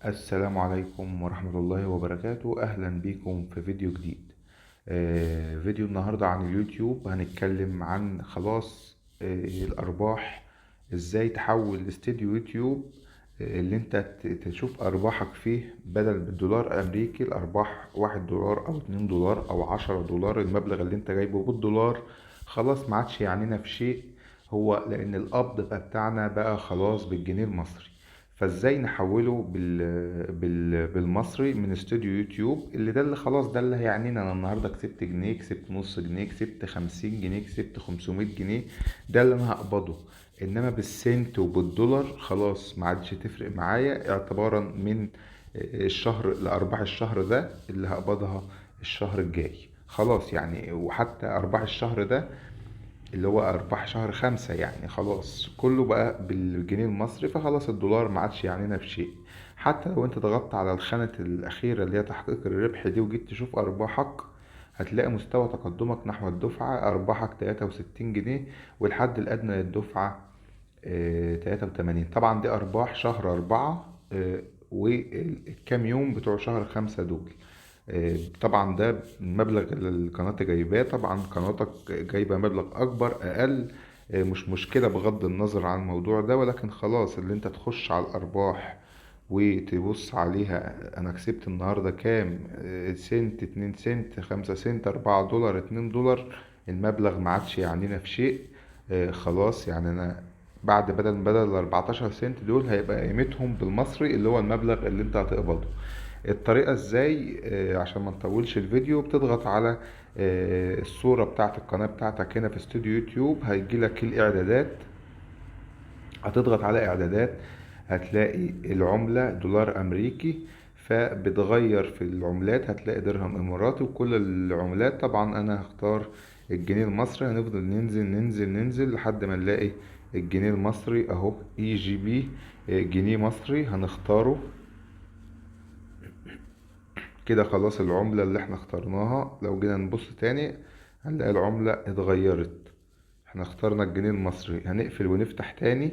السلام عليكم ورحمة الله وبركاته. أهلا بكم في فيديو جديد. فيديو النهاردة عن اليوتيوب، هنتكلم عن خلاص الأرباح، إزاي تحول استديو يوتيوب اللي انت تشوف أرباحك فيه بدل بالدولار الأمريكي، الأرباح 1 دولار أو 2 دولار أو 10 دولار، المبلغ اللي انت جايبه بالدولار خلاص ما عادش يعنينا في شيء، هو لأن القبض بقى بتاعنا بقى خلاص بالجنيه المصري. فازاي نحوله بالمصري من استوديو يوتيوب اللي ده اللي خلاص ده اللي هيعنينا. انا النهارده كسبت جنيه، كسبت نص جنيه، كسبت 50 جنيه، كسبت 500 جنيه، ده اللي انا هقبضه. انما بالسنت وبالدولار خلاص ما عادش تفرق معايا، اعتبارا من الشهر لارباح الشهر ده اللي هقبضها الشهر الجاي خلاص يعني. وحتى ارباح الشهر ده اللي هو ارباح شهر 5 يعني خلاص كله بقى بالجنيه المصري، فخلاص الدولار ما عادش يعنينا بشيء. حتى لو انت ضغطت على الخانة الأخيرة اللي هي تحقيق الربح دي وجيت تشوف أرباحك، هتلاقي مستوى تقدمك نحو الدفعة أرباحك 63 جنيه، والحد الأدنى للدفعة، 83. طبعا دي أرباح شهر 4، والكام يوم بتوع شهر 5 دول. طبعا ده المبلغ اللي القناة جايباه، طبعا قناتك جايبة مبلغ أكبر أقل، مش مشكلة بغض النظر عن الموضوع ده، ولكن خلاص اللي انت تخش على الأرباح وتبص عليها، أنا كسبت النهاردة كام، سنت، 2 سنت، 5 سنت، 4 دولار، 2 دولار، المبلغ ما عادش يعنينا في شيء. خلاص يعني أنا بعد بدل ال 14 سنت دول هيبقى قيمتهم بالمصري اللي هو المبلغ اللي انت هتقبضه. الطريقة ازاي؟ عشان ما نطولش الفيديو، بتضغط على الصورة بتاعت القناة بتاعتك هنا في استوديو يوتيوب، هيجيلك الإعدادات، هتضغط على إعدادات، هتلاقي العملة دولار أمريكي، فبتغير في العملات، هتلاقي درهم إماراتي وكل العملات. طبعا أنا هختار الجنيه المصري، هنفضل ننزل ننزل ننزل لحد ما نلاقي الجنيه المصري أهو، اي جي بي، جنيه مصري، هنختاره كده. خلاص العملة اللي احنا اخترناها، لو جينا نبص تاني هنلاقي العملة اتغيرت، احنا اخترنا الجنيه المصري. هنقفل ونفتح تاني،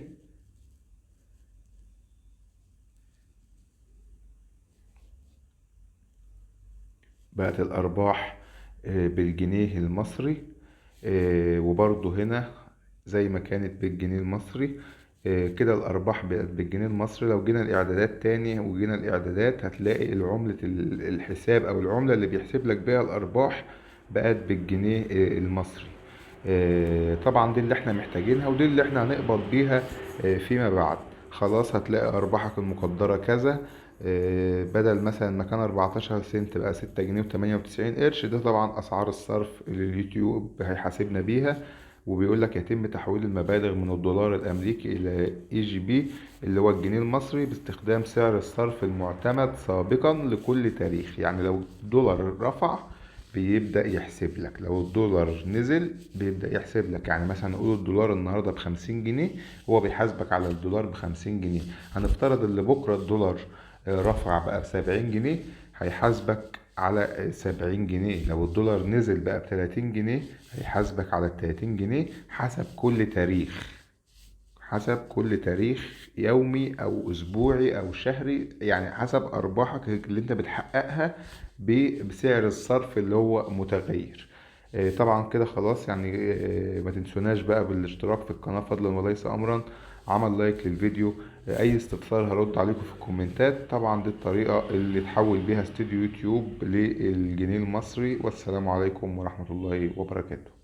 بقت الأرباح، بالجنيه المصري، وبرضو هنا زي ما كانت بالجنيه المصري، كده الأرباح بقت بالجنيه المصري. لو جينا الإعدادات تاني وجينا الإعدادات هتلاقي العملة الحساب أو العملة اللي بيحسب لك بيها الأرباح بقت بالجنيه، المصري. طبعا دي اللي احنا محتاجينها ودي اللي احنا هنقبض بيها، فيما بعد. خلاص هتلاقي أرباحك المقدرة كذا، بدل مثلا ما كان 14 سنت بقى 6 جنيه وتمانية وتسعين قرش. ده طبعا أسعار الصرف اللي اليوتيوب هيحاسبنا بيها، وبيقول لك يتم تحويل المبالغ من الدولار الأمريكي إلى اي جي بي اللي هو الجنيه المصري باستخدام سعر الصرف المعتمد سابقا لكل تاريخ. يعني لو الدولار رفع بيبدأ يحسب لك، لو الدولار نزل بيبدأ يحسب لك. يعني مثلا نقول الدولار النهاردة ب50 جنيه، هو بيحاسبك على الدولار ب50 جنيه. هنفترض اللي بكرة الدولار، رفع بقى ب70 جنيه، هيحاسبك على 70 جنيه. لو الدولار نزل بقى ب30 جنيه، هيحاسبك على 30 جنيه، حسب كل تاريخ، حسب كل تاريخ يومي أو أسبوعي أو شهري، يعني حسب أرباحك اللي أنت بتحققها بسعر الصرف اللي هو متغير. طبعا كده خلاص يعني، ما تنسوناش بقى بالاشتراك في القناة فضلا وليس أمرا، عمل لايك للفيديو، أي استفسار هرد عليكم في الكومنتات. طبعا دي الطريقة اللي تحول بيها استوديو يوتيوب للجنيه المصري. والسلام عليكم ورحمة الله وبركاته.